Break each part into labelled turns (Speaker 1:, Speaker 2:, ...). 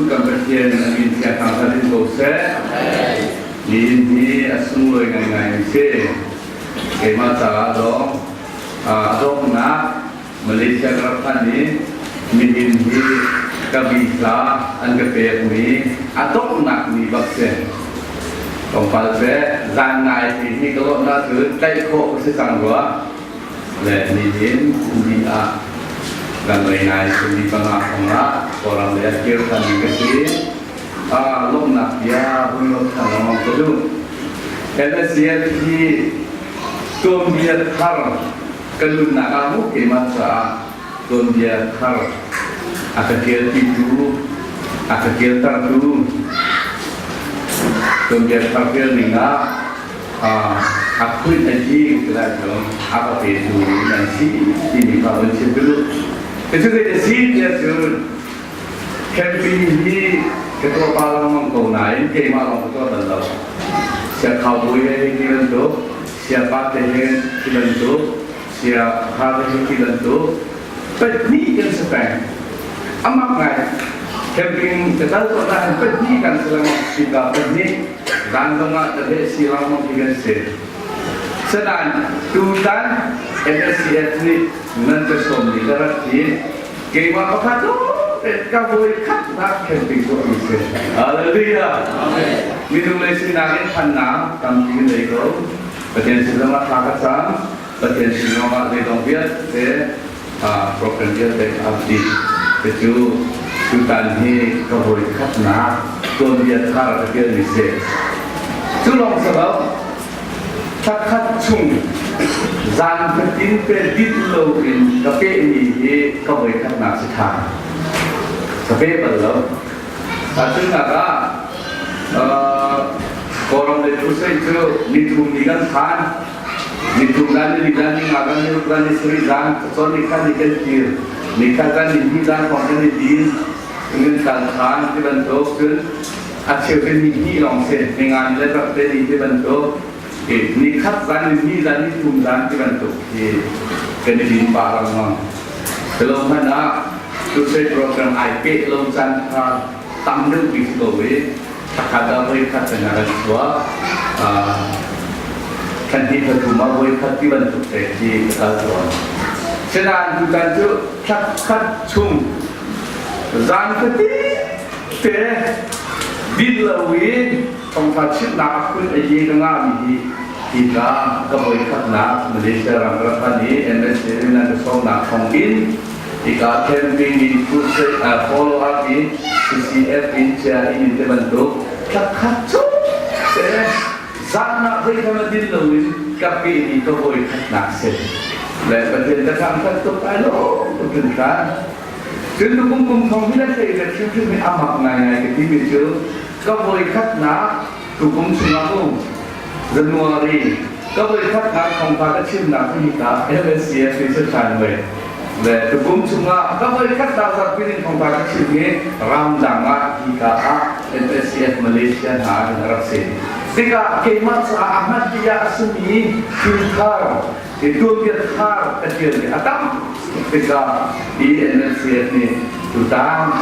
Speaker 1: kan Pathian a min thiang thangṭhat in ko seh. Nihin hi a sunglawi ngaingai mi si. Keimah caah dong a donghnak Malaysia ka rak phan i nihin hi ka visa an ka pekmi a donghnak ni bak si. Tlawmpal seh zan nai ti hi ka lawmhnak cu tlaih khawh ka si cang rua. Le nihin ni ah kan lei nai sumi panga hrawngah Kawlram lei ah kir than ding ka si. Lawmhnak bia hun lawmh than lengmang ka duh. NSCF hi tuanbia thar ka nunnak ah mu keimah caah tuanbia thar a ka ṭialpitu a ka ṭialtertu tuanbia thar ṭial ning ah a khuit a hi ti lai cu a ka petu nan si timi kha van chim ka duh. Cucu zei a si tiah cun camping hi ka tuah pa lengmang ko nain keimah lawng ka tuah bal lo. Siakhau bawi he ti bantuk, siapa te he ti bantuk, sia kha te he ti bantuk, pahnih kan si peng. Amak ngai. Camping ka kal tawn ahhin pahnih kan si lengmang tika pahnih zan zongah ka leh si lengmang ti kan si. Sanain tutan NSCF nih nan ka sawm ni ka rat hi keimah pakhat ka voi khatnak camping tuah mi si. Hallelujah. Minung lei sinak in phannak tampi nei ko. Pathian sin zongah thla ka cam. Pathian sin zongah zeidong vialte program vialte ka ap dih. Cucu tutan hi ka voi khatnak tuanbia thar ka tialmi si. Cu lawng si lo, thla chung zan fatin pe dit loin ka pehmi hi ka voi khatnak si ṭhan. Ka pe bal lo. Tahchunhnak ah, Kawlram le Crusade cu nithum ni kan phan. Nithum zan ni zan ni nga zan ni ruk zan ni sarih zan cacawn ni khat ni kan kir. Ni khat zan ni hnih zan hrawng kan i din. Ngin kal than ti bantuk cun a cheu te ni hnih lawng si. Ni nga ni le rak te ni ti bantuk. Ni khat zan ni hnih zan ni thum zan ti bantuk hi kan i din pah lengmang. Tilo hmanh ah crusade program ai peh lo caan kha tam deuh bik ko i thakhat ah voi khat kan rak chuak. Kan hi thathum ah voi khat ti bantuk te khi ka kal tawn. Sinain tutan cu thakhat chung zan fatin te din lo in thawngtha chimhnak a phun a ye ka ngahmi hi hika ka voi khatnak Malaysia ram ka rak phan i MSA nan ka sawmnak thawng in hika camping in crusade follow up in CCF in chia in te bantuk thlakhat chung te zan ah zeikhan a din loin ka pe mi ka voi khatnak si le Pathian ka thangthat tuk ai lo tuk hringhran. Cun tukum kum thong hi na thei le hrimhrim hi amak ngaingai ka timi cu ka voi khatnak tukum chungah um January ka voi khatnak thawngtha ka chimnak hi hika MSCS ni sashan wei le tukum chungah ka voi khatnak zarhpini thawngtha ka chim hi ramdang ah hika ah MSCF Malaysia hna in a rak si. Tikah keimah caah a hman tiah a simi thil thar i tuanbia thar ka ṭialmi a tam tikah ENLCF nih tutan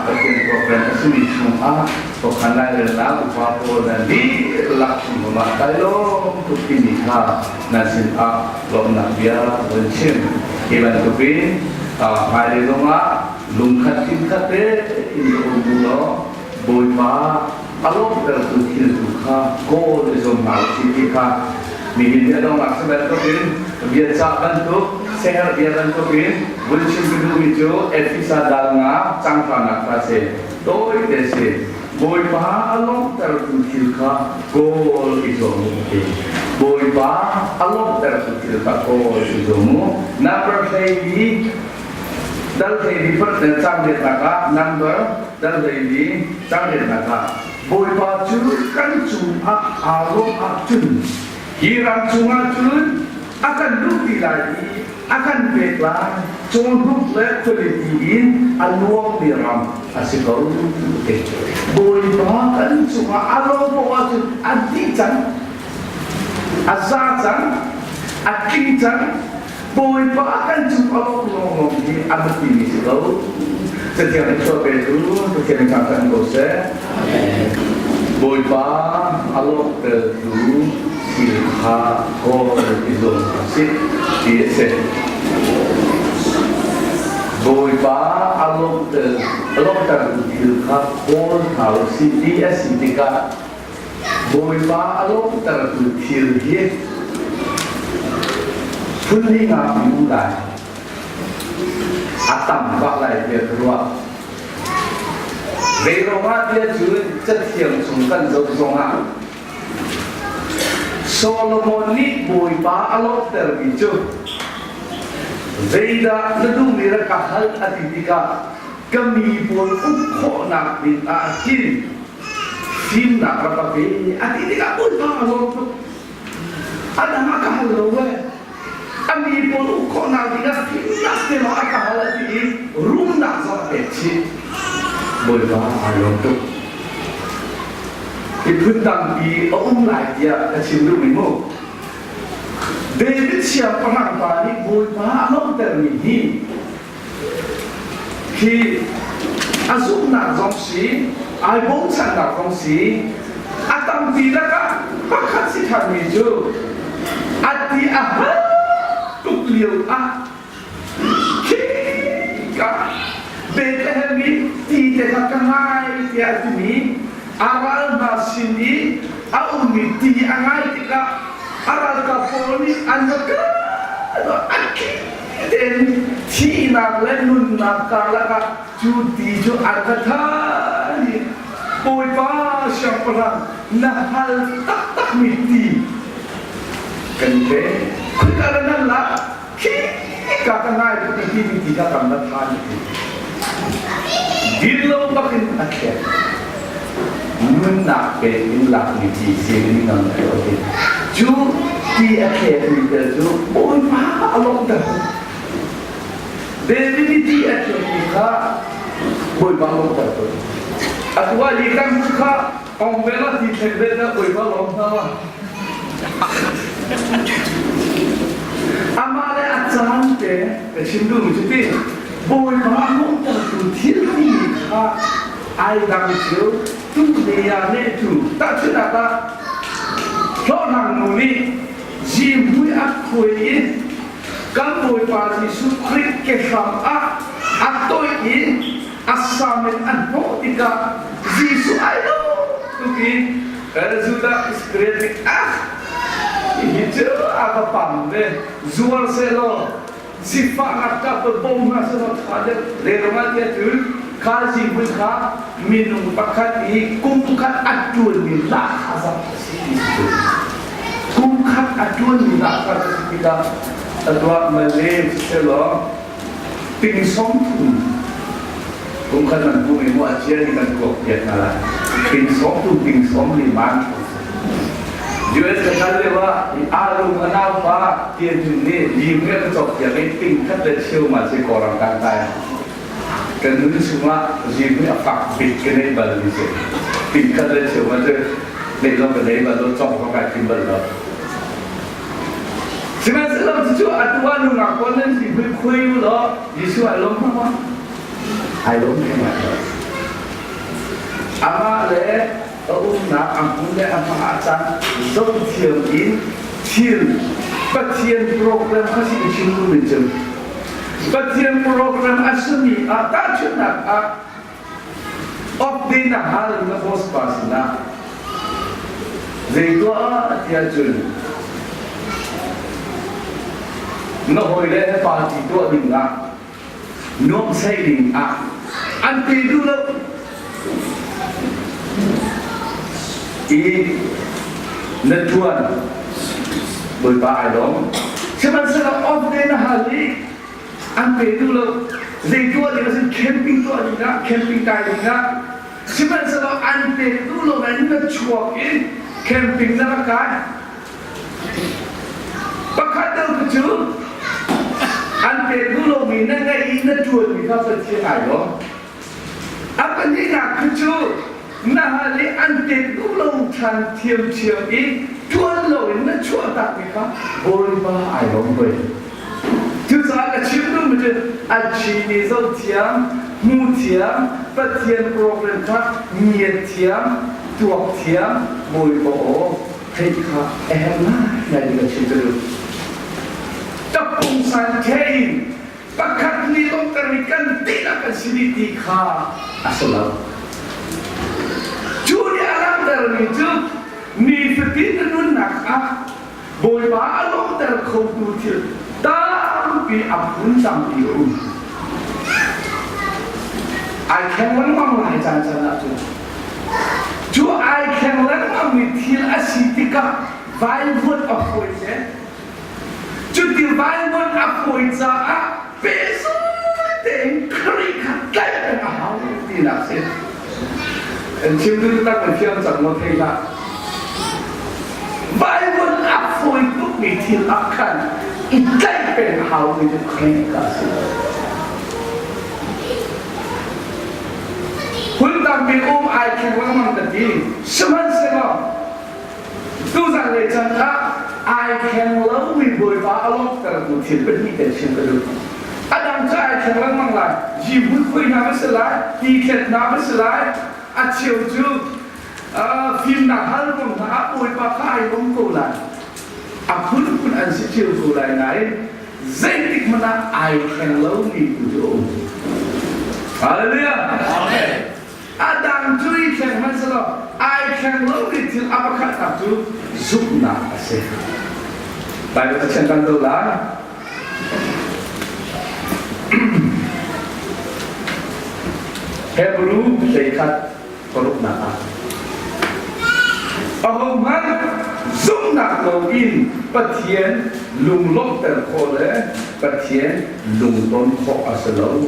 Speaker 1: Pathian program a simi chungah Khuakhan Lairelnak upa pawl nan dihlak chung ah kai lawm tuk timi kha nan sin ah lawmhnak bia van chim. Hi bantukin hmailei zongah lungkhat thinkhat te in ka um bu law Bawipa a lawmhtertu thil tu kha kawl i zuam hna usih ti kha nihin ni a donghnak si bantukin biacah bantuk seher bia bantukin vun chim ka duhmi cu Efesa dal nga cangtanak kha si tawi te si. Bawipa a lawmhtertu thil kha kawl i zuam u ti. Bawipa a lawmhtertu thil kha kawl i zuam u. Number 12 dal hleili first le cangriatnak ah number dal hleili cangriatnak ah Bawipa cu kan cungah aa lawm ahcun hi ram chungah cun a kan luhpi lai i a kan pek lai. Cawhnuk le khualipi in a luangmi ram a si ko ti. Bawipa kan cungah a lawm paoh ahcun a dih cang, a za cang, a tling cang. Bawipa kan cung a lawm lawnglawng hi a biapimi si ko. Cathiang in chuah pe tu. Pathian in thangṭhat ko seh. Bawipa a lawmhtertu thil kha kawl i zuam hna sih ti a si. Bawipa a lawmhtertu thil kha kawl hna u sih ti a si tikah Bawipa a lawmhtertu thil hi phun li nga um lai. A tam bak lai tiah ka ruah. Zeiruangah tiah cun Cathiang chung kan zoh zongah Solomon nih Bawipa a lawmhtermi cu zeidah na duhmi rak ka hal a ti tikah ka mi pawl uk khawhnak ding ah hin fimnak rak ka pe a ti tikah Bawipa a lawm tuk. A dang a ka hal lo ee. A mi pawl uk khawhnak dingah fimnak te lawng a ka hal a ti i rumnak zong a pek chih. Bawipa aa lawm tuk. Hi phun tampi a um lai tiah ka chim duhmi mu. David siangpahrang pa nih Bawipa a lawmhtermi hi hi a zumhnak zong si, ai bochannak zong si, a tampi lakah pakhat si ṭhanmi cu a ti a har tuk lio ah khika Bethlehem i ti te kha ka ngai tiah a timi a ral hna sin i a ummi ti a ngai tikah a ralkap pawl nih an va a tein thihnak le nunnak karlak ah cu ti cu an va than i Bawipa siangpahrang na hal taktakmi ti kan pe khika le nan la khika ka ngai tuk ti mi ti kha kan la than ti din lo bakin a thlek nunnak pe in lakmi ti sining ngam lo ti cu ti a thlekmi tel cu Bawipa a lawmter David nih ti a thlekmi kha Bawipa a lawmter tuk atu ah hi kan kha ong ve la ti thlek ve na Bawipa lawm hna ma amah le a caan te ka chim duhmi cu ti Bawipa a lawmtertu thil ti kha ai dang cu tu ne ya ne tu tahchunhnak ah hlawhhlang nu nih zihmui a khuai i kan Bawipa Jesuh Khrih ke hram ah a toih i a sam in an hnawh tikah Jesuh ai lo tuk i Judah Iskariot nih ah hihi cu a va pam ve zuar sehlaw sifahnak ka bawm hna sehlaw ṭha deuh relrung tiah cun kha zihmui kha minung pakhat i kum khat a ṭuanmi lahkhah zat a si ti si kum khat a ṭuanmi lahkhah a si tikah a tuah male siselaw ting 30 kum khat nan hmuh i mu a cia ni kan tuak piak hna lai ting 30 ting 35 US ka kal lio ah Aalung a naupa Tianjun nih lim nge ka cawk piak i ting khat le cheu ma si Kawlram kan kai. Kan nun chungah lim hi a fak bik ka nei bal mi si. Ting khat le cheu ma cu nei zong ka nei bal lo, cawk zong kai tim bal lo. Sihmanhsehlaw cucu atu ah nungak pawl nan si hui khui u law Jesuh ai lawm hna ma? Ai lawm theng lai lo. Amah le a umnak a hmun le a hma ah caan zohthiam in thil Pathian program kha si chim duhmi cu Pathian program a simi ah tahchunhnak ah off day na hal na boss pa sinah zei tuah tiah cun na hawile he party tuah ding ah nuamhsaih ding ah an pe duh lo i na ṭuan Bawipa ai lawm sihmanhsehlaw off day na hal i an pe duh lo zei tuah ding a si camping tuah ding ah camping kai ding ah sihmanhsehlaw an pe duh lo nain na chuak i camping na rak kai Pakhat deuh cu an pek duh lomi na ngeih i na ṭuanmi kha Pathian ai lawm. A pahnihnak khi cu na hal i an pek duh lo ṭhan thiamṭhiam i ṭuan loin na chuahtakmi kha Bawipa ai lawm ve. Cucaah ka chim duhmi cu a chimmi zohthiam, hmuthiam, Pathian program kha ngiat thiam, tuak thiam, Bawipa aw theih kha a herh ngaingai ti ka chim ka duh. Ka pungsan thein pakhat nih lawmhter mi kan dihlak kan si dih ti kha a si lo. Cu nih a langhtermi cu nifatin na nunnak ah Bawipa a lawmhter khotu thil tampi a phun tampi a um. Ai thleng lengmang lai caan caan ahcun. Cu ai thleng lengmangmi thil a si tikah vaivuan a fawi te. Cuti vaivuan a fawi caah pehzul tein Khrih kha tlaih peng a hau tinak si. Kan chim tu tak na thiam cang maw thei hlah. Bible a fawi tukmi thil ah khan i tlaih peng a haumi cu Khrih ka si. Hun tampi um ai thleng lengmang ka ti. Sihmanhsehlaw tuzan lei chan ah ai thleng lomi Bawipa a lawmhtertu thil pahnih kan chim ka duh. A dang cu ai thleng lengmang lai. Jihmut vui hna va si lai, ti thlet hna va si lai, a cheu cu fimnak hal kong hna ah Bawipa kha ai lawm ko lai. A phunphun an si cio ko lai nain zeitik hmanh ah ai thleng lomi tu cu a um. Hallelujah!
Speaker 2: Amen.
Speaker 1: A dang cu i thleng hmanh selaw ai thleng lomi thil a pakhatnak cu zumhnak a si. Bible Pathian kan do lai. Hebrew 11 paruknak ah ahohmanh zumhnak loin Pathian lunglawmhter khawh le Pathian lungton khawh a si lo.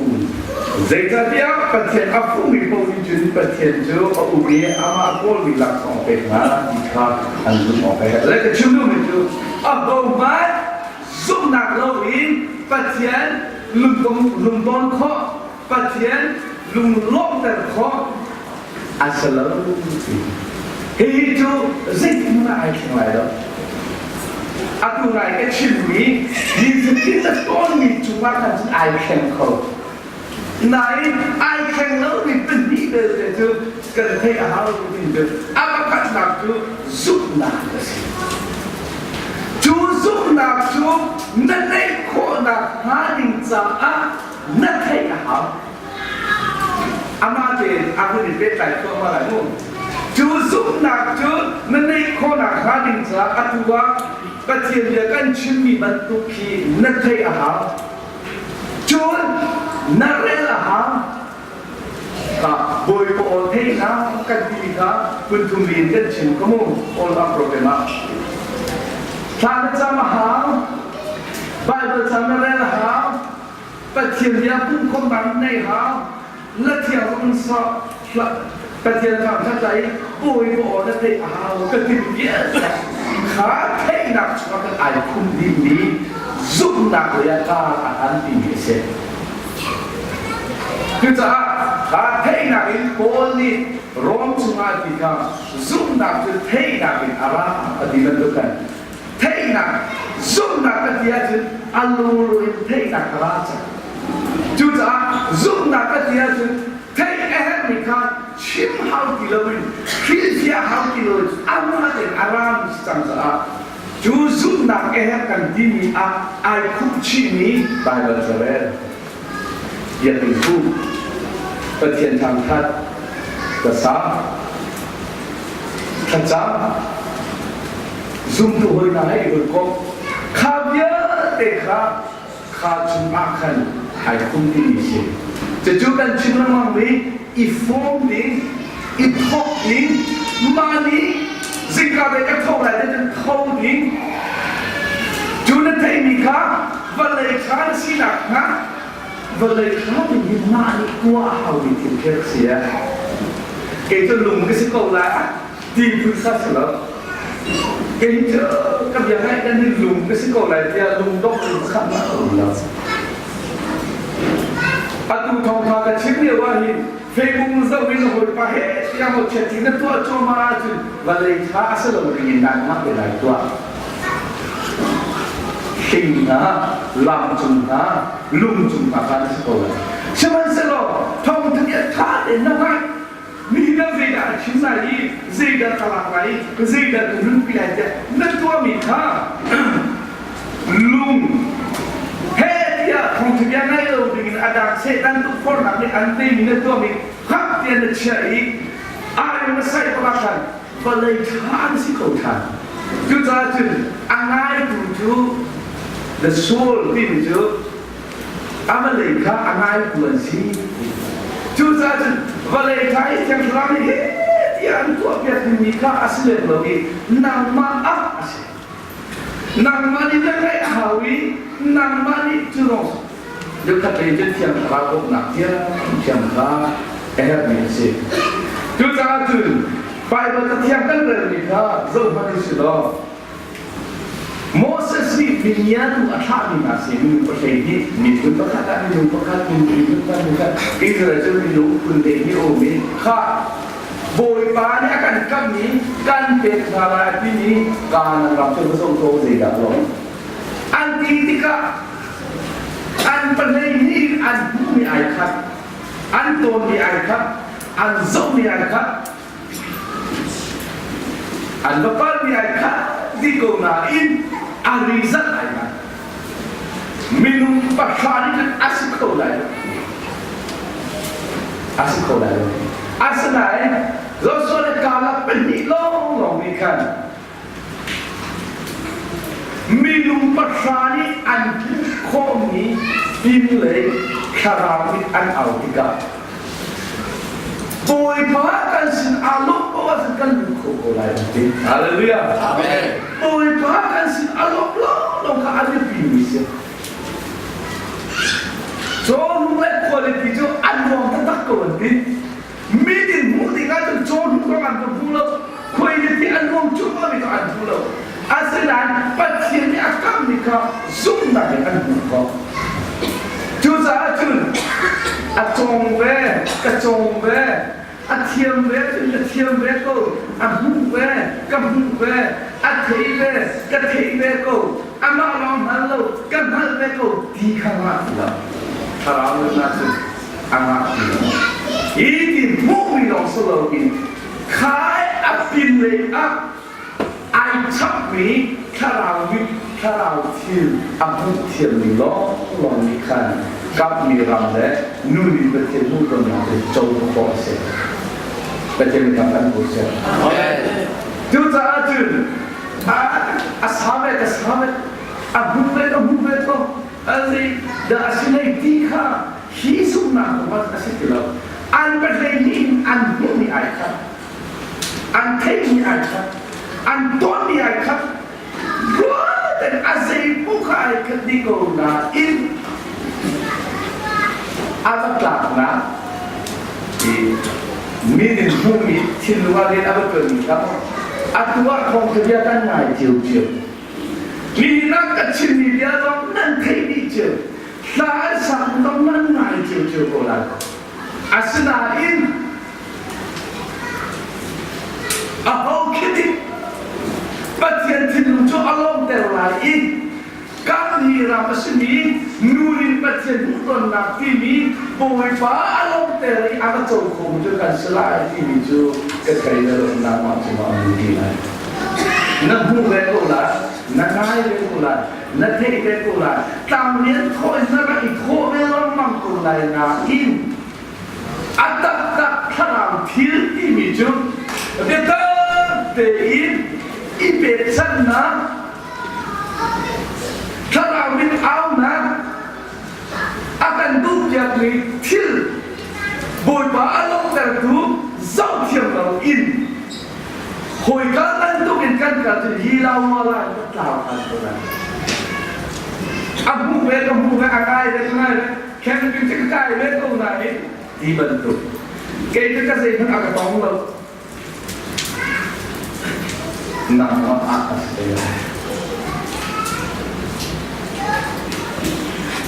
Speaker 1: Zeicahtiah Pathian a fungmi paoh nih cun Pathian cu a um i amah kawlmi laksawng a pek hna ti kha an zumh awk a herh. Le ka chim duhmi cu ahohmanh zumhnak loin Pathian lungton khawh Pathian lunglawmhter khawh a si lo ti. Hihi cu zeitin hmanh ai thleng lai lo. Atu ngai ka chimmi nifatin na tawnmi cungah khan cun ai thleng kho. Nain ai thleng lomi pahnih belte cu kan theih a hau ti cu a pakhatnak cu zumhnak a si. Cu zumhnak cu na neih khawhnak hnga ding caah na theih a hau. Amah tein a hun i pehtlai thluahmah lai mu. Cu zumhnak cu na neih khawhnak hnga ding caah atu ah Pathian bia kan chimmi bantuk khi na theih a hau. Cun na rel a hau. Bawipa aw theihnak kan ti kha phunthum in kan chim ka mu all up program ah. Thla na cam a hau. Bible cam na rel a hau. Pathian bia pumkhawmnak nei hau. Na thiang in sawh Pathian thangṭhat lai i Bawipa aw na theih a hau ka ti vialte kha theihnak chungah kan ai khum dihmi zumhnak lei ah kar a hlan timi a si. Cucaah kha theihnak in Paul nih Rom chungah ti kha zumhnak cu theihnak in a ra a ti bantuk khan theihnak zumhnak ka ti ahcun a lulu in theihnak a ra cang. Cucaah zumhnak ka ti ahcun theih a herhmi kha chim hau ti loin hrilhfiah hau ti loin amah tein a rami si cang caah cu zumhnak a herh kan timi ah ai khup chihmi Baibal ca rel biakinn hu Pathian thangthat ka sa thlacam zumtu hawi hna he i hawikomh kha vialte kha kha chungah khan ai khum timi si. Cucu kan chim lengmang mi i form ding, i thawk ding, mah nih zingka te ka tho lai te cun tho ding. Cu na theihmi kha vawlei kha na sinak hnga vawlei kha ding hi mah nih tuah a haumi thil khi a si. Kei cu lung ka si ko lai ah ti phun kha si lo. Kei cu ka bia ngaih kan hin lung ka si ko lai tiah lungdongh in pakhat mah ka um lo. Atu thawngtha ka chim lio ah hin Facebook zoh in hawipa he tiang ho chiat na tuah cuahmah ahcun vawlei tha a si lo ring in nangmah te lai tuah. Hling hna, lam cung hna, lung cung hna kha na si ko lai. Sihmanhsehlaw thawngtha nih bia ṭha tein na ngaih. Nihin ah zeidah a chim lai i zeidah ka lak lai i zeidah ka nunpi lai tiah na tuahmi kha lung he tiah thawngṭha bia ngai lo dingin a dang Satan tukforhnak nih an teimi na tuahmi hak tiah na chiah i ai na saih bak ah khan vawlei ṭha an si kho ṭhan. Cucaah cun a ngaitu cu the soul timi cu a vawlei kha a ngaitu an si. Cucaah cun vawlei kha i Thiang Thlarau nih he tiah an tuahpiak dingmi kha a si lem lo i nangmah ah a si. Nangmah nih na ngaih a hau i nangmah nih cu lawng Lungkhat lei cun Thiang Thlarau bawmhnak thiamthiam kha a herhmi a si. Cucaah cun Baibal Cathiang kan relmi kha zohhmanh u sih law Moses nih mingiatu a thlahmi hna si minung pahlei nih miphun pakhat ah minung pakhat miphun pakhat Israel cu minung phun hleihnih a um i kha Bawipa nih a kan kamhmi kan pek hna lai a timi Kanaan ram cu va zoh ko zeidah lawng an ti tikah an pahlei nih an hmuhmi ai khat an tawnmi ai khat an zohmi ai khat an va palmi ai khat dih ko nain a rizat ai ngai minung pahra nih cun a si kho lai lo a si kho lai lo asinain Joshua le Caleb pahnih lawnglawng nih khan Minung pahra nih an hmuh khawhmi pinlei thlarau nih an au tikah Bawipa kan sin aa lawmh paoh ahcun kan lut kho ko lai an ti. Hallelujah.
Speaker 2: Amen.
Speaker 1: Bawipa kan sin a lawmh lawnglawng kha a biapimi si. Cawhnuk le quality cu an nuam taktak ko an ti. Mi nih hmuh ding ahcun cawhnuk zong an va hmu lo. Khuailipi an nuam cuahmahmi kha an hmu lo. Asinain Pathian nih a kamhmi kha zumhnak in an hmuh khawh. Cucaah cun a cawng ve, ka cawng ve, a thiam ve cun ka thiam ve ko, a hmuh ve, ka hmuh ve, a thei ve, ka thei ve ko, amah lawng hngal lo, ka hngalh ve ko ti kha ngah ti lo. Thlarau nunnak cun a ngah ti lo. Hi ti hmuhmi lawng si loin khai a pinlei ah ai chapmi thlarau mit thlarau thil a hmuh thiammi lawnglawng nih khan kapmi ram le nu nih Pathian hmuhtonnak cu co khawh a si. Pathian nih kan ko seh. Cucaah cun a sa ve ka sa ve a hmu ve ka hmu ve ko a zei dah a si lei ti kha hi zumhnak kong a si ti lo. An pahlei nih an hmuhmi ai khat. An theihmi ai khat. An tawnmi ai khat. Ruaten a zeipu kha ai khat dih ko nain a va tlaknak i mi nih hmuhmi thinlung ah rian a va ṭuanmi kha atu ah thawngṭha bia kan ngai ciocio. Nihin ah ka chimmi bia zong nan theih dih cio. Hla an sak zong nan ngai ciocio ko lai. Asinain aho khi nih Pathian thinlung cu a lawmter lai i kan hi ram a simi nu nih Pathian hmuhtonnak timi Bawipa a lawmter i a ka co kho cu kan si lai timi cu ka thei le lo nangmah cungah a ti lai. Na hmuh ve ko lai, na ngai ve ko lai, na theih ve ko lai. Tlanglian thawh in na rak i thawh ve lengmang ko lai nain a taktak thlarau thil timi cu biatak tein i pekchanhnak thlarau min aunak a kan duhpiakmi thil Bawipa a lawmhtertu zohthiam lo in hawika bantuk in kan kal cu hi lau la in kan tlau than ko lai. A hmuh ve ka hmuh ve a kai ve ka ngai ve camping cu ka kai ve ko nain ti bantuk kei cu ka zeihmanh a ka tong lo nangmah ah a si lai.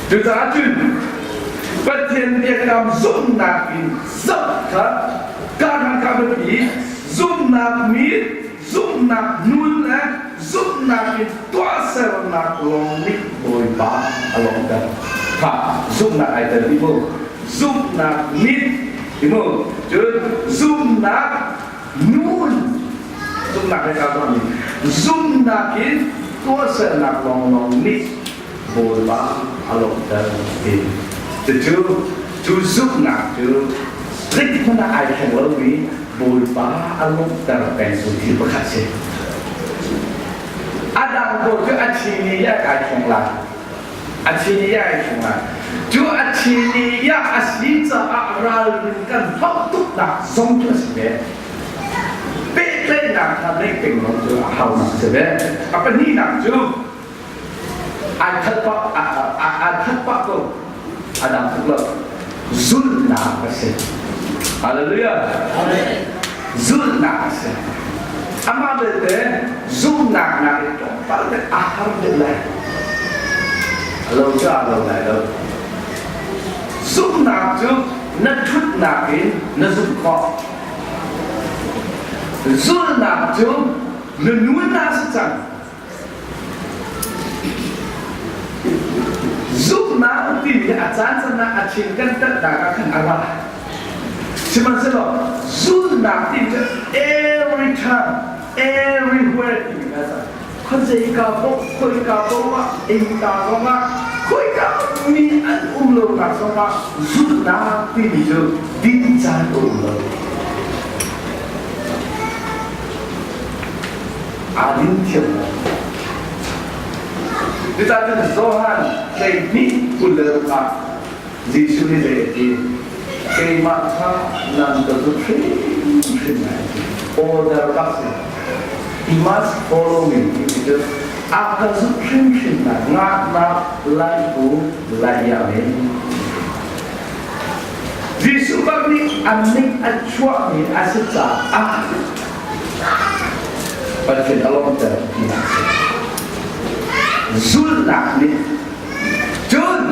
Speaker 1: Cucaah cun Pathian biakam zumhnak in zoh kha karhang kha biapi zumhnak mit zumhnak nun le zumhnak in tuahsernak lawng nih Bawipa a lawmhter. Kha zumhnak ai tel ti mu. Zumhnak mit. Timu cun zumnak nun zumnak he kaa tuahmi zumnak in tuahsernak lawnglawng nih Bawipa a lawmhter ti. Cucu cu zumhnak cu zeitikhmanh ah ai thleng lomi Bawipa a lawmhter pengtu thil pakhat si. A dang pawl cu a chini ah kai thleng lai. A chini ah ai thleng lai. Cu a chini ah a si caah ralrin kan hauh tuknak zong cu a si ve. Pehtlaihnak kha neih peng lo cu a haunak a si ve. A pahnihnak cu ai that pah ai that pah ko a dang tuk lo zulhnak a si hallelujah zulhnak a si amah belte zumhnak nak in tlawmpal te a har deuh lai a lo cu a lo lai lo zumhnak cu na ṭhutnak in na zumh khawh zulhnak cu na nun ah si cang Zumhnak timi a caan caan ah a thin kan tatnak ah khan a ra. Sihmanhsehlaw zulhnak ti cu every time, everywhere timi kha a Khuazeika paoh, khoika paoh ah, innka zongah, khoika mi an um lonak zongah zulhnak timi cu din caan a um lo. Aa din thiam lo. Cucaah cun Johan 12 26 ah Jesuh nih zei a ti? Keimah kha nan ka zut hrimhrim lai a ti. Order bak si. He must follow me ti cu a ka zut hrimhrim lai. Ngaknak lai bu lai ya men. Jesuh bak nih an ning a chuahmi a si caah Pathian a lawmter tinak a si. Zulhnak nih cun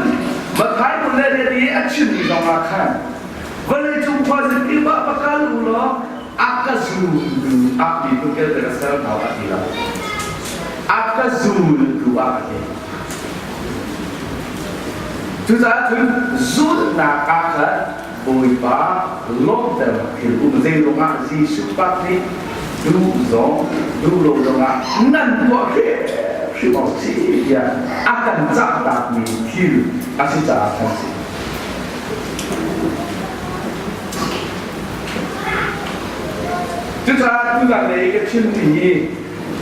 Speaker 1: Matthai le rian i a chimmi zongah khan vawleicung khuazakip ah va kal u law a ka zultu ah miphun vialte ka ser hna a ti lo. A ka zultu ah a ti. Cucaah cun zulhnak ah khan Bawipa lawmhter thil um zeilung ah Jesuh pak nih duh zong duh lo zongah nan tuah hrimhrim awk si tiah a kan cahtakmi thil a si caah kan si. Cucaah tuzan lei ka chimmi hi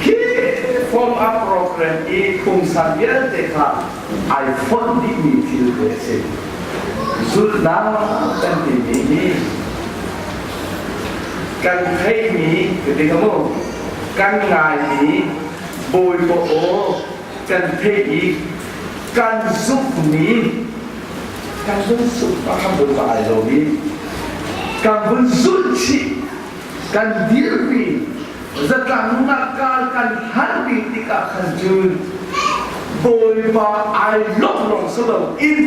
Speaker 1: khi form up program i phungsan vialte kha ai fonh dihmi thil te a si. Zulhnak kan timi hi kan theihmi ka ti mu kan ngaimi Bawipa aw kan theih i kan zumhmi kan vun zumh ah kan Bawipa ai lomi kan vun zulh chih kan dirpi zatlang kal kan halmi tikah khan cun Bawipa ai lawmh lawng si loin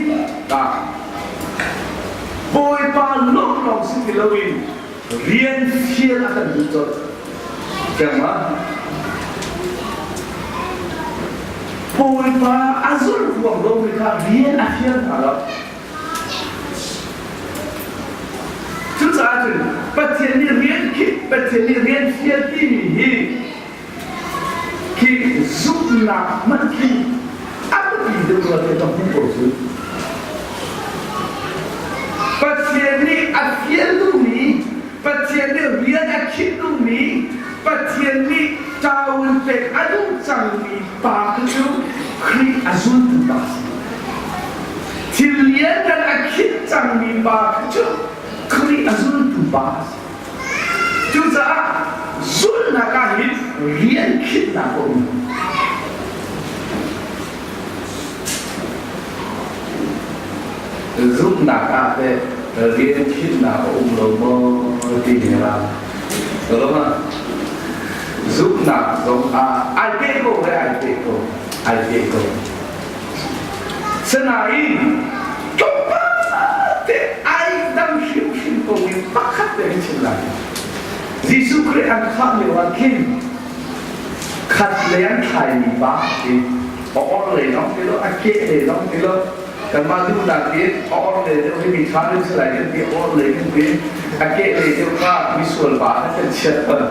Speaker 1: Bawipa lawmh lawng si ti loin rian fial a kan duh colh. Keimah Bawipa a zulh ruang lomi kha rian a fial hna lo. Cucaah cun Pathian nih rian khinh, Pathian nih rian fial timi hi khi zumhnak hmanh khi a biapi deuh rua ti ka hmuh ko cu. Pathian nih a fial duhmi, Pathian nih rian a khinh duhmi, Pathian nih ṭaun pek a duh cangmi pa kha cu Khrih a zultu pa a si. Thil lianngan a khinh cangmi pa kha cu Khrih a zultu pa a si. Cucaah zulhnak ah hin rian khinhnak a um. Zumhnak ah teh rian khinhnak a um lo maw ti hi ra. Zumhnak zong ah ai pe ko he ai pe ko ai pe ko. Sinain tlawmpal te ai dang hrimhrim ko mi pakhat te hin chim lai. Jesuh Khrih an thah lio ah khin khat lei an thlaimi pa ti a or lei zong ti lo a ke lei zong ti lo. Kanmah duhnak in a orhlei deuh hi mi ṭha deuh si lai kan ti, a orhlei kan ti, a kehlei deuh kha misual pa kha kan chiat ton.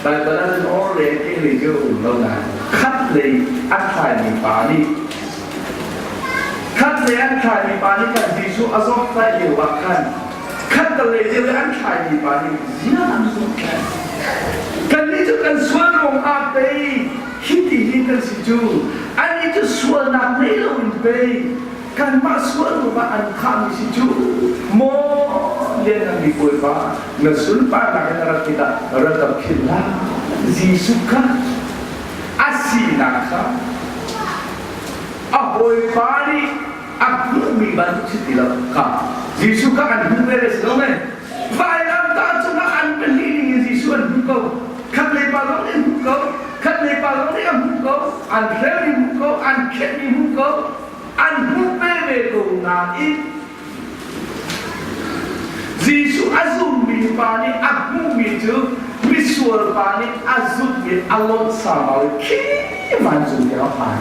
Speaker 1: Baibal ah cun orhlei a kehlei cu a um lo nain khatlei an thlaimi pa nih khatlei an thlaimi pa nih khan Jesuh a zawtlaih lio ah khan khattelei deuh i an thlaimi pa nih ziah an zawtlaih? Kannih cu kan sual ruangah pei hiti hi kan si cu. Annih cu sualnak ngei loin pei kanmah sual ruangah an thahmi si cu. Maw Lianngan Bawipa, na sunparnak in na rat tikah rak ka philh hlah. Jesuh kha a sinak kha a hawipa nih a hmuhmi bantuk si ti lo kha Jesuh kha an hmuh ve le si lo mei? Vailamtah cungah an pahnih ning in Jesuh an hmuh ko. Khatlei pa zong nih an hmuh ko. Khatlei pa zong nih a hmuh ko. An hrelmi hmuh ko. An khenhmi hmuh ko. An hmuh ve ve ko nain Jesuh a zummi pa nih a hmuhmi cu misual pa nih a zumhmi a lawnh saumau i khi vancung tiang a phan.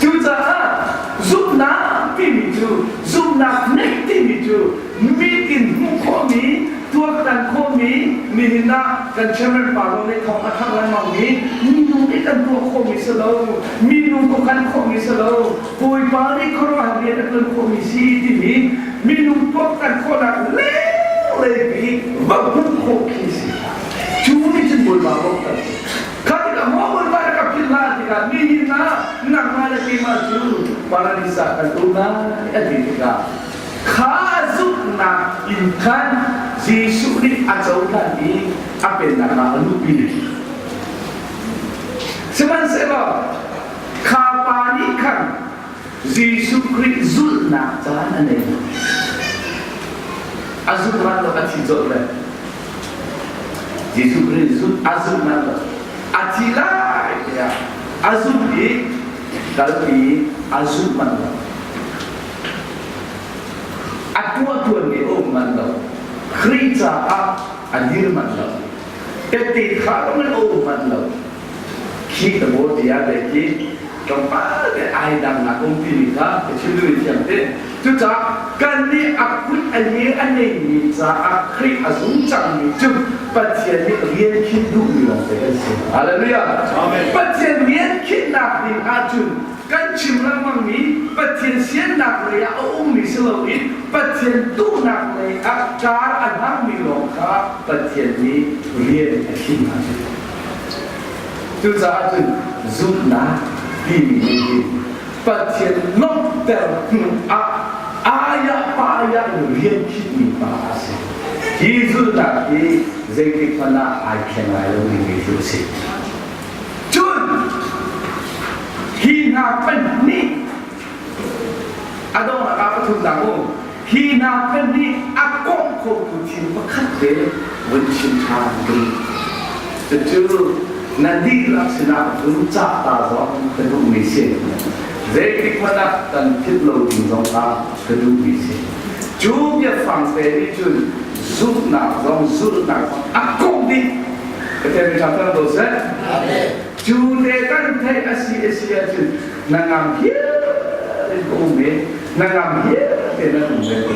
Speaker 1: Cucaah zumhnak timi cu zumhnak neih timi cu mitin hmuh khawhmi, tuaktan khawhmi, nihin ah kan chairman pa zong nih thawng a thang lengmangmi minung nih kan tuah khawhmi si lo, minung khuakhan khawhmi si lo, Bawipa nih khuaruahhar rian a ṭuan khawhmi si timi minung tuaktan khawhnak lenglei pi va hmuh khawh khi si. Cu nih cun Bawipa bawmhter. Kha tikah maw Bawipa na ka philh hlah tikah nihin ah nangmah le keimah cu paradis ah kan um lai a ti tikah kha zumhnak in khan Jesuh nih a cohlan i a pennak ah a luhpi. Sihmanhsehlaw kha pa nih khan Jesuh Khrih zulhnak caan a nei. A zulh ran lo a thi colh le. Jesuh Khrih zulh a zulh ran lo. A thi lai tiah a zulh i kalpi a zulh manh lo. A tuah tuan mi a um manh lo. Khrih caah a dir manh lo. Tehte kha zong in a um manh lo. Khi ka bawl tiah le khi tlawmpal te ai dangnak um timi kha ka chim duhmi thiam te. Cucaah kan nih a kut a le a neimi caah Khrih a zum cangmi cu Pathian nih rian khinh duhmi lawngte kan si. Hallelujah. Amen. Pathian rian khinhnak ding ahcun kan chim lengmangmi Pathian siannak lei ah a ummi si loin Pathian duhnak lei ah kar a hmangmi lawng kha Pathian nih rian a khinh hna. Cucaah cun zumhnak timi nih hin Pathian lawmhter hnu ah ayah payah in rian khitmi pa a si. Hi zulhnak hi zeitik hmanh ah ai thleng lai lo dingmi cu a si. Cun hi hna pahnih a donghnak ah pathumnak mu hi hna pahnih a kawmh khotu thil pakhat te vun chim ṭhan ding. Cucu na dihlak sinah vun cah ta zong ka duhmi si. Zeitik hmanh ah kan philh lo ding zong kha ka duhmi si. Cu biafang te nih cun zumhnak zong zulhnak zong a kawmh dih. Pathian mi ṭha ko seh. Cu te kan theih a si a si ahcun na ngam hiar in ka um i na ngam hiar te na um ve ko.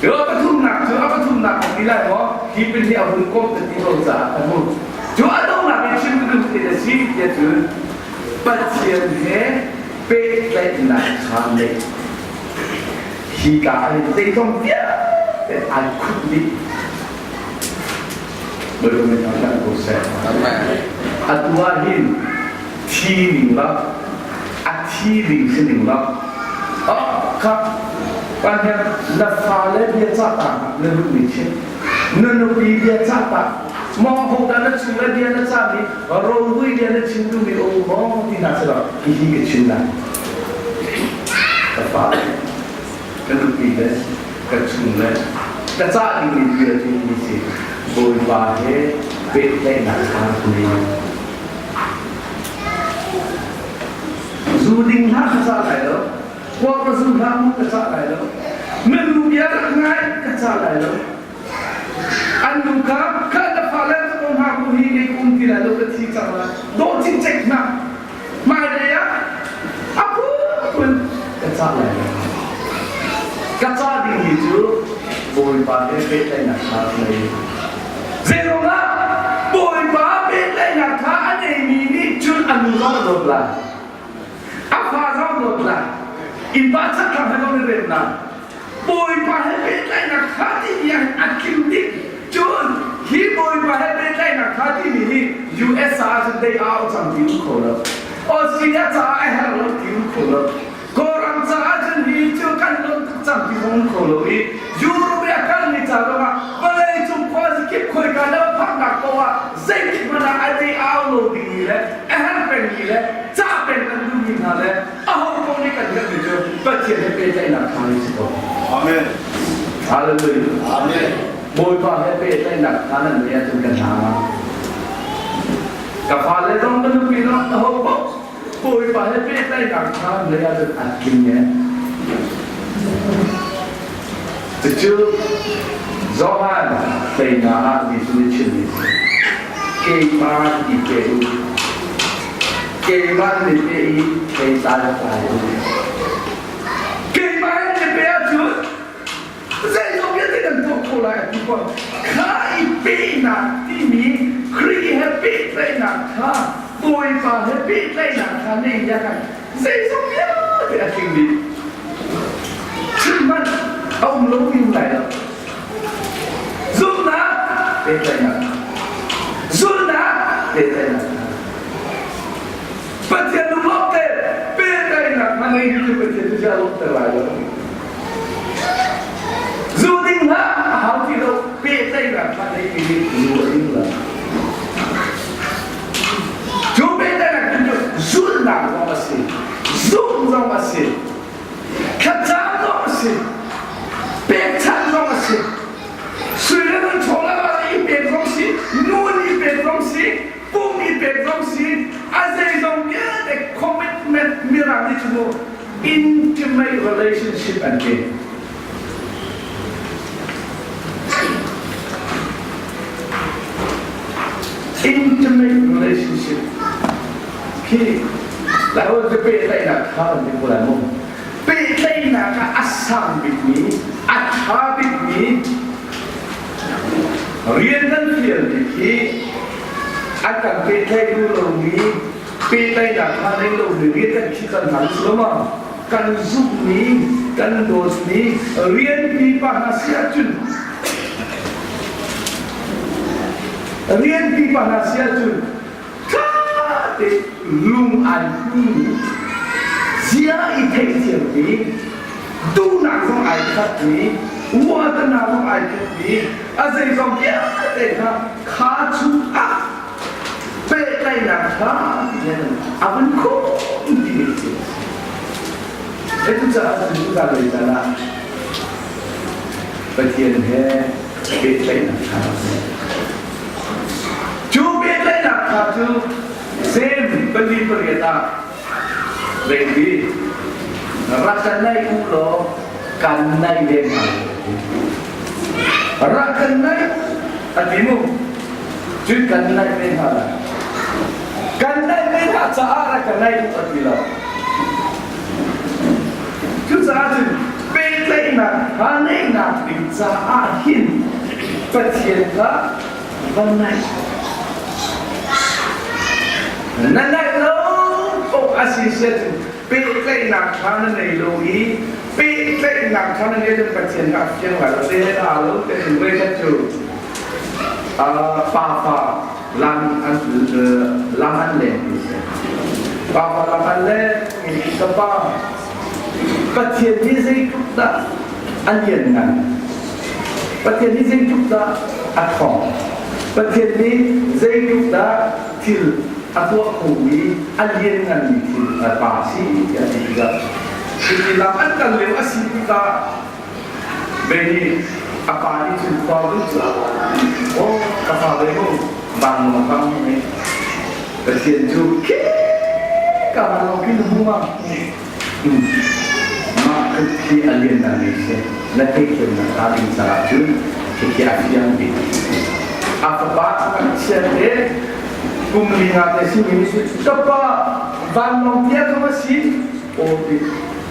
Speaker 1: Yo a pathumnak cu a pathumnak a ti lai maw? Hi pin hi a hun komh te ti ko caah ka hmu. Cu a donghnak in chim ka duh ti a si tiah cun Pathian he pehtlaihnak kha neih. Hi ka ah hin zeizong vialte an khup dih. Bawipa min thangṭhat ko seh. Atu ah hin thi ning la, a thi ding si ning la. Oh, kha kan hian na fale bia cah ta na duhmi chim. Na nupi bia cah ta. Maw ho dah na chung le bia na cah mi rohui bia na chim duhmi o maw ti hna selaw hihi ka chim lai. Ka fale, ka nupi le ka chung le ka cah dingmi bia cu hi si Bawipa he pehtlaihnak kha ngei. Zu ding hlah ka cah lai lo, kuak ka zu hlah mu ka cah lai lo, na nu bia rak ngai ka cah lai lo. An nu kha kha na fale cu ko hna ku hi kei kum ti lai lo ka thi cang lai. Dawh cikcek hna. Hmailei ah a phun ka cah lai lo. Bawipa he pehtlaihnak ṭha a ngei. Zeiruangah Bawipa pehtlaihnak ṭha a neimi nih cun a nu zong a dawt lai. A fa zong a dawt lai. Innpa chakthlang he zong i rem lai. Bawipa he pehtlaihnak ṭha timi ah hin a tling ding. Cun hi Bawipa he pehtlaihnak ṭha timi hi US ah cun dei a au cang ti um kho lo. Australia caah a herh lo ti um kho lo. Kawlram caah cun hi cu kan lawm tuk cang ti zong um kho lo i Europe i a kalmi ca zongah vawleicung khuazakip khoika na va phaknak paoh ah zeitik hmanh ah a dei a au lo dingmi le a herh pengmi le ca peng an duhmi hna le aho paoh nih kan herhmi cu Pathian he pehtlaihnak ṭha hi si ko.
Speaker 2: Amen.
Speaker 1: Hallelujah.
Speaker 2: Amen.
Speaker 1: Bawipa he pehtlaihnak ṭha nan ngeih ahcun kan hna. Ka fale zong ka nupi zong aho paoh Bawipa he pehtlaihnak ṭha nan ngeih ahcun an tling e. Cucu Johan teinak ah Jesuh nih chimmi a si. Keimah i pe u. Keimah nih pe i kei ta le tlai u. Keimah nih pe ahcun zeizong vialte kan tuah kho lai a ti ko. Kha i pehnak timi Khrih he pehtlaihnak kha Bawipa he pehtlaihnak kha nei ya kan zeizong vialte a tling dih. Chim hmanh a um lo mi lai lo. Zumhnak pehtlaihnak. Zulhnak pehtlaihnak. Pathian lunglawmh te pehtlaihnak hna ngei cu Pathian cu a lawmhter lai lo. Zu ding hlah a hau ti lo pehtlaihnak hna ngei mi nih zu a ding lo. Cu pehtlaihnak cu zulhnak zong a si, zumh zong a si, thlacam zong a si, pekchanh zong a si. Sui le ngun chawla i pek zong si, nun i pek zong si, pum i pek zong si, a zeizong vialte commitment mirang nih cu intimate relationship an ti. Intimate relationship khi lai cu pehtlaihnak kha an ti ko lai mu. Pehtlaihnak ah a sang bikmi, a ṭha bikmi rian kan fialmi khi an kan pehtlaih duh lomi pehtlaihnak kha nei lomi rian kan khih kan hna si lo ma? Kan zumhmi, kan dawtmi rian pipa hna si ahcun rian pipa hna si ahcun ṭha te lung ai hmumi zia i theihthiammi duhnak zong ai khatmi uatanak zong ai khatmi a zeizong vialte kha kha chungah pehtlaihnak kha a vun khum ti si. Cucaah cun cuka lei caan ah Pathian he pehtlaihnak ṭha a si. Cu pehtlaihnak kha cu Sem 48 ah rengpi rak kan naih u law kan naih ve hna. Rak kan naih a ti mu. Cun kan naih ve hna lai. Kan naih ve hna caah rak kan naih u a ti lo. Cucaah cun pehtlaihnak ha neihnak ding caah hin Pathian kha va naih. Na naih lo paoh a si sia cun pehtlaihnak ṭha na nei lo i pehtlaihnak ṭha na ngei cun Pathian kha a fiang lai lo. Te aa lo te in voikhat cu pa fa lam an lam an leng ti si. Pa fa lam an leng ka pa Pathian hi zeitluk dah a lianngan? Pathian hi zeitluk dah a ṭhawng? Pathian nih zeitluk dah thil a tuah khomi a liannganmi thil pa si tiah ti tikah cuti lam an kal lio a si tikah Beni a pa nih cun khua vun cu aw ka fa ve mu bang mo bang ne Pathian cu khi ka lo kin huma mah khi a lian na nei se na theithiam na ta ding caah cun khi a fiang bik a fapa kan chian te kum li nga te si mi ka pa vanlawng tia ka ma si aw ti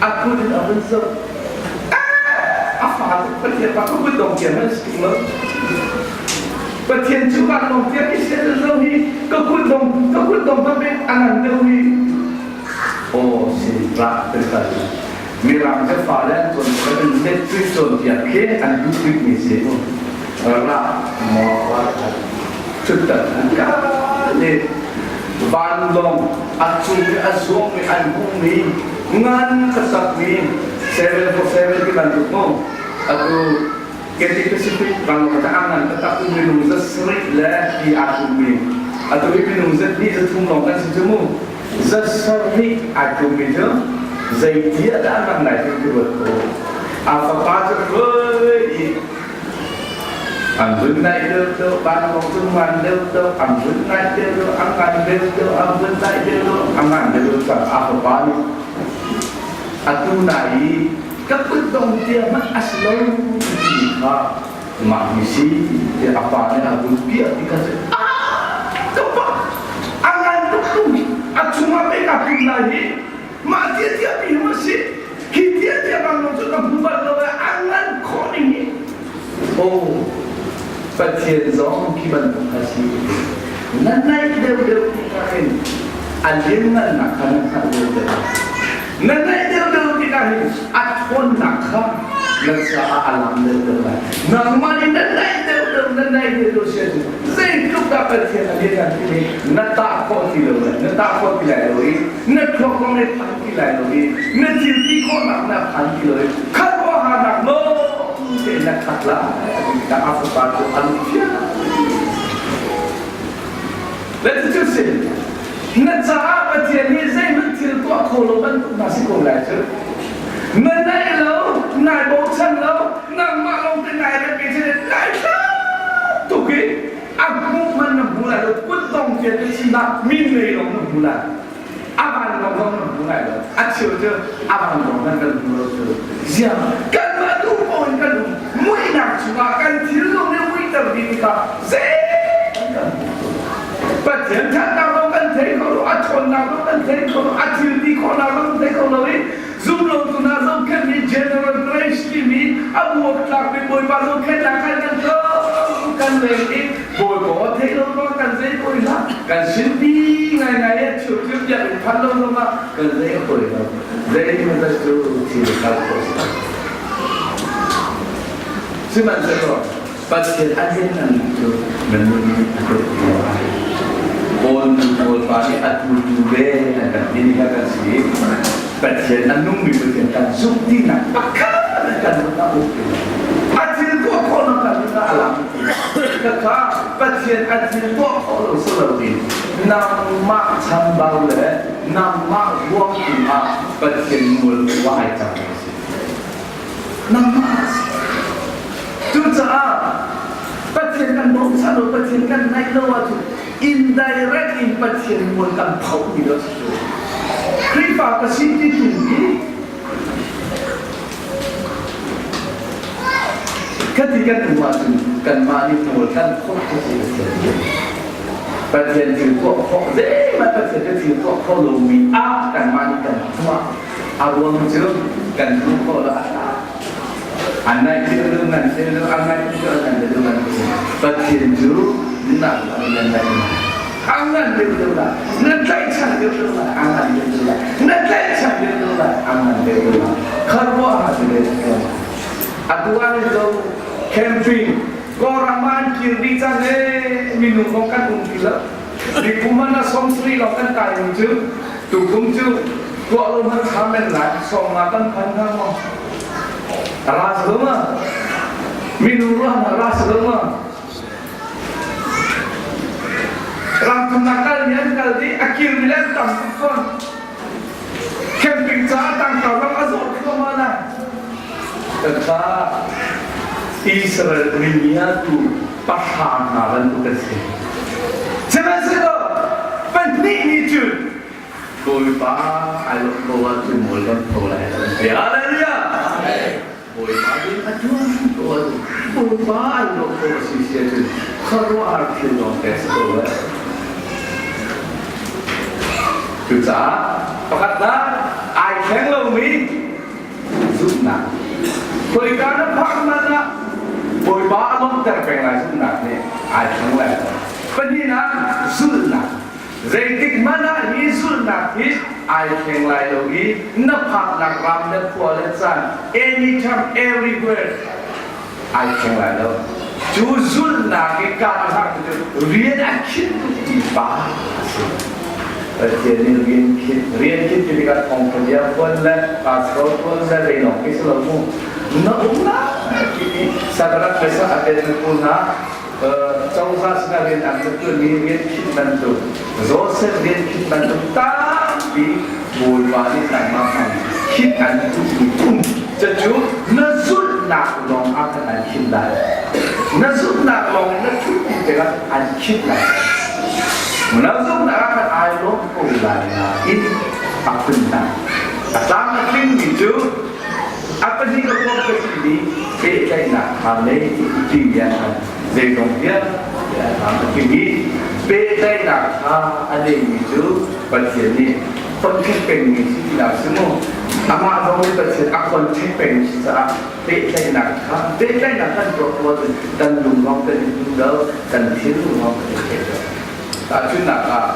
Speaker 1: a kut in a vun zoh. A fa Pathian pa ka kut dong tiang hmanh si tung lo. Pathian cu kan dong tiang i sel lo hi ka kut dong ka kut dong hmanh pek a ngan deuh hi. Aw sin ra kan kal. Mirang cu fale an cawn kan metric cawnpiak khi an duh bikmi si. Ra maw ra Cutan an kal i vanlawng a cung i a zuangmi an hmuhmi ngan ka sakmi 747 ti bantuk mu atu Cathay Pacific vanlawng ta ngan taktak in minung za sarih le ti aa tummi atu hi minung za hnih za thum lawng kan si cu mu za sarih aa tummi cu zeiti ah dah an rak nai ti ruat ko a fapa cu hruai i An vun naih deuhdeuh, vanlawng cu ngan deuhdeuh, an vun naih deuhdeuh, an ngan deuhdeuh, an vun naih deuhdeuh, a ngan deuhdeuh cang a fapa nih atu nai i ka kutdong tia hmanh a si lo ti kha mah hi si tiah a pa nih a vun piah ti kha ah ka pa a ngan tuk tung a chungah pei ka pum lai hi mah tia tia pi hum a si hi tia tia bang cu ka hmu bal lo a ngan khawh ning hi oh Pathian zong khi bantuk a si na naih deuh deuh tikah hin a lianngannak kha na hngalh deuh deuh na naih deuh deuh tikah hin a ṭhawnnak kha na caah a lang deuh deuh lai nangmah nih na naih deuh deuh na naih deuh deuh si ahcun zeitluk dah Pathian a lianngan timi na tah khawh ti lo lai na tah khawh ti lai lo i na thluak zong nih phan ti lai lo i na thil ti khawhnak na phan ti lo i kharuahharnak lawng te na khat lai tikah a fapa cu a lung fiang le cucu si na caah Pathian nih zeihmanh thil tuah kho lo bantuk hna si ko lai cu na naih lo nai bochan lo nangmah lawng te nai rem ke nai tuk i a hmuh man na hmu lai lo kutdong tian na sinah min ngei lawng na hmu lai a van lawng zong na hmu lai lo a cheu cu a van lawng hmanh kan hmu lo cu ziang kanmah duh paoh in kan um muihnak chungah kan thil lung nih muihter dih tikah zei kan hmu Pathian thatnak zong kan thei kho lo a ṭhawnnak zong kan thei kho lo a thil ti khawhnak zong kan thei kho lo i zumlotu hna zohkhenhmi General Grace timi a buaktlakmi Bawipa zohkhenhnak khan kan kan leng i Bawipa aw theih lo ruang kan zei poi hlah kan sinpi ngaingai i thil thil biakinn phan lo zongah kan zei a poi lo zeihmanh cu thil kal khawh si sihmanhsehlaw Pathian a lianngan cu na nun nih a tluk ti lai. Kawl nu kawl pa nih a tutu ve an kan ti kha kan si. Pathian a nungmi Pathian kan zumh tinak pakhat kan nun a um ti A thil tuah khawhnak kan nun ah a lang ti. Khakha Pathian a thil tuah khawh lo si lo in nangmah chambau le nangmah ruang tu ah Pathian mual wa ai cang si. Nangmah a si. Cucaah Pathian kan bochan lo, Pathian kan naih lo ahcun indirect in Pathian mual kan phohmi lo si cu. Khrihfa ka si ti tung hi khati kan um ahcun kanmah nih mual kan phoh cu si Pathian. Pathian thil tuah khawh zeihmanh Pathian cu thil tuah kho lomi ah kanmah nih kan tuah. A ruang cu kan hmuh khawh lo a hla. An nai thil lu ngan thil lu an nai thil lu ngan thil ngan Pathian cu nang nan nai ang ngan deuh deuh la na tlaihchan deuh deuh la ang ngan deuh deuh la na tlaihchan deuh deuh la ang ngan deuh deuh la kharwa ha ti atu an zo camping Kawlram ah an kir dih cang ee minung kong kan um ti lo Mikum man a 70 lawng kan kai mi cu tukum cu tuah lo hmanh kha men lai 50 kan phan hnga maw? Ra si lo ma? Minung ruah hna ra si lo ma? Ram thumnak kal mi an kal dih a kir mi le an tam tuk fawn. Camping caah tangka ram a zawh thluahmah lai. Kha Israel rimiatu pahra hna bantuk an si. Sihmanhsehlaw pahnih nih cun Bawipa ai lawmh ko ahcun mual kan tho lai an ti. Hallelujah! Bawipa din a ṭuan ko ahcun Bawipa ai lawmh ko a si si ahcun khuaruahhar thil lawng te si ko lai. Cucaah pakhatnak ai thleng lomi zumhnak. Khoika na phak hmanh ah Bawipa a lawmhter peng lai zumhnak nih ai thleng lai. Pahnihnak zulhnak. Zeitik hmanh ah hi zulhnak hi ai thleng lai lo i na phaknak ram le khua le caan anytime everywhere ai thleng lai lo. Cu zulhnak i kaa hlah cu rian a khinh ti pa a si. Pathian nih rian khinh rian khinh ti tikah thawngtha bia phuan le pastor phuan le zeilawng khi si lo mu. Na umnak ti Sadarak Meshach Abednego hna cozah sinah rian an rak ṭuanmi rian khinh bantuk Joseph rian khinh bantuk tampi Bawipa nih nangmah hmang khinh an duhmi um cucu na zulhnak lawng ah khan an khinh lai. Na zulhnak lawng in na ṭhut tikah an khinh lai. Na zumhnak ah khan ai lawm ko lai nain a phunnak a tlam a tlingmi cu a pahnih ka huam ka timi pehtlaihnak kha lei timi ah khan zeizong vialte a tlam a tling i pehtlaihnak kha a neimi cu Pathian nih contact pengmi si tinak si mu. Amah zong nih Pathian a contact pengmi si caah pehtlaihnak kha pehtlaihnak kan tuah khawh ahcun kan lung lawng kan i hmu lo, kan thinlung lawng kan i thei lo. Tahchunhnak ah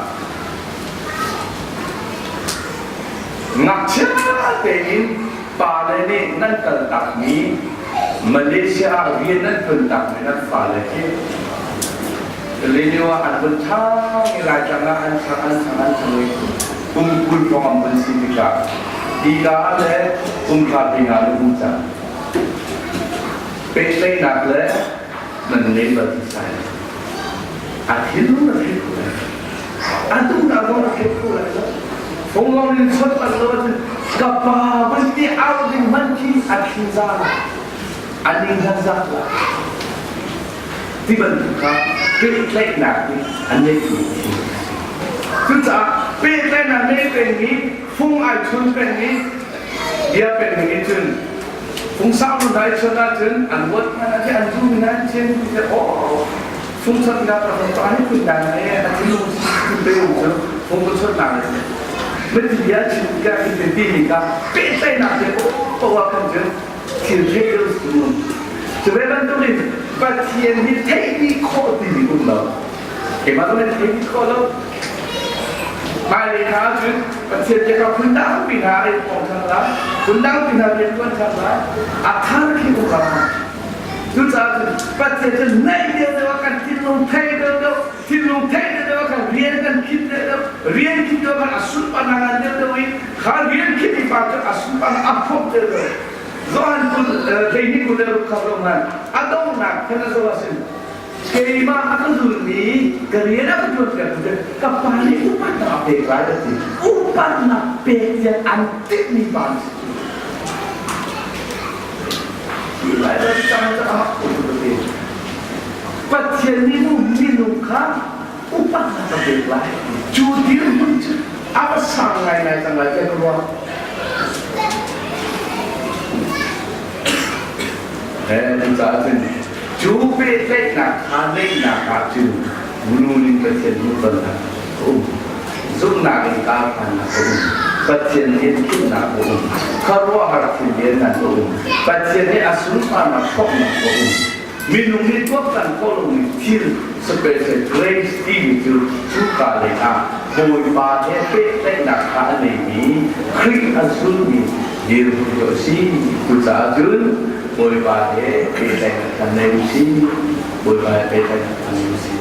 Speaker 1: ngakchia tein pale nih nan kaltakmi Malaysia ah rian nan ṭuantakmi nan fale khi lio ah an vun ṭhang i Laitlang ah an ṭhang an ṭhang an ṭhang i kum 20 hrawng an vun si tikah hika le kum hra pinga le um cang pehtlaihnak le nan ngei bal ti sai a thinlung na theih kho lai a duhnak zong na theih kho lai lo phunglong in chawnh bal lo ahcun ka pa vun ti au ding hmanh khi a thin za a ning zan zak la ti bantuk kha pehtlaihnak nih an neih mi cucaah pehtlaihnak nei pengmi fung ai chun pengmi bia pengmi nih cun fungsau nu dai chun ahcun an ruat hmanh ah an zum in an chen ti aw fung chot na ka pa ni kun dan ne a thinlung kun pe um cu fung ko chot na ne mit bia chim ka ki te ti mi ka pehtlaihnak te o wa kan cu thil theih deuh su cu ve bantuk in Pathian hi theih dih khawh ti mi um lo keimah zong nih theih dih khawh lo hmailei hna ahcun Pathian bia kha phundang pi hna ai pong ṭhan lai phundang pi hna rian ṭuan ṭhan lai a thar khi um lo. Cucaah cun Pathian cu naih deuhdeuh ah kan thinlung thei deuhdeuh thinlung thei deuhdeuh ah khan rian kan khinh deuhdeuh rian khinh deuh khan a sunparnak ngan deuhdeuh i kha rian khinh mi pa cu a sunparnak a phomh deuhdeuh. Johan kul hleihnih kul le ruk kha zong ngan a donghnak khan a zoh ahcun keimah a ka zulmi ka rian a ka ṭuanpiak tu ka pa nih upatnak a pek lai a ti. Upatnak pek tiang an timhmi pa an si. Pathian nih mu minung kha upatnak a pek lai. Cu dirhmun cu a va sang ngaingai cang lai tiah ka ruah. Cucaah cun cu pehtlaihnak kha neihnak ah cun nu nih Pathian hmuhtonnak a um. Zumhnak in karhlannak a um. Pathian rian khinhnak a um. Khuaruahhar thil lianngan a um. Pathian nih a sunparnak hrawmhnak a um. Minung nih tuaktan khawh lomi thil special grace timi cu cuka lei ah Bawipa he pehtlaihnak kha a neimi Khrih a zulmi dirhmun cu a si. Cucaah cun Bawipa he pehtlaihnak kan nei u sih. Bawipa he pehtlaihnak kan nei u sih.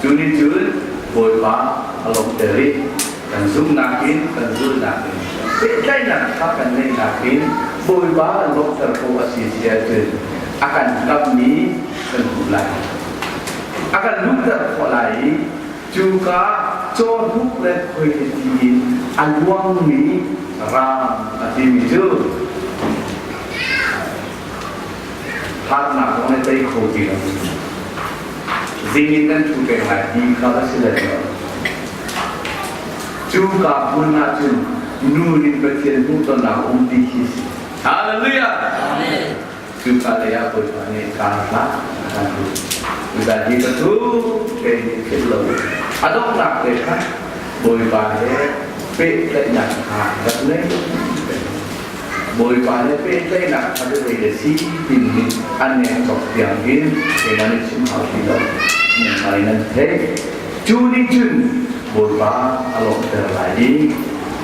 Speaker 1: Cu nih cun Bawipa a lawmhter i kan zumhnak in kan zulhnak in pehtlaihnak kha kan neihnak in Bawipa kan lawmhter ko a si si ahcun a kan kammi kan hmuh lai. A kan luhter khawh lai i cuka cawhnuk le khuaihliti in a luangmi ram a timi cu Harnak zong nih tei kho ti lo. Zing in nan ṭhu peng lai ti kha a si lai lo. Cu ka hmun ah cun nu nih Pathian hmuhtonnak um ti khi si. Hallelujah! Amen. Cu ka lei ah Bawipa nih kaan hlah a kan duh. Cucaah hi ka thu kei nih philh lo. A donghnak te kha Bawipa he pehtlaihnak kha rak nei. Bawipa he pehtlaihnak ṭha deuh le si timi an neng cawk tiang hin keimah nih chim hau ti lo. Nan nan theih. Cu nih cun Bawipa a lawmhter lai i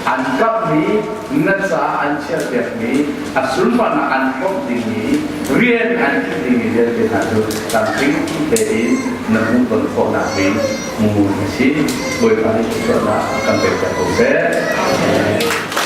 Speaker 1: an kamhmi na ca an chiahpiakmi a sunparnak an hrawmh dingmi rian an ṭuan dingmi vialte hna cu tlamtling tein na hmuh ton khawhnak ding mu a si. Bawipa nih thluachuahnak kan pek ko seh.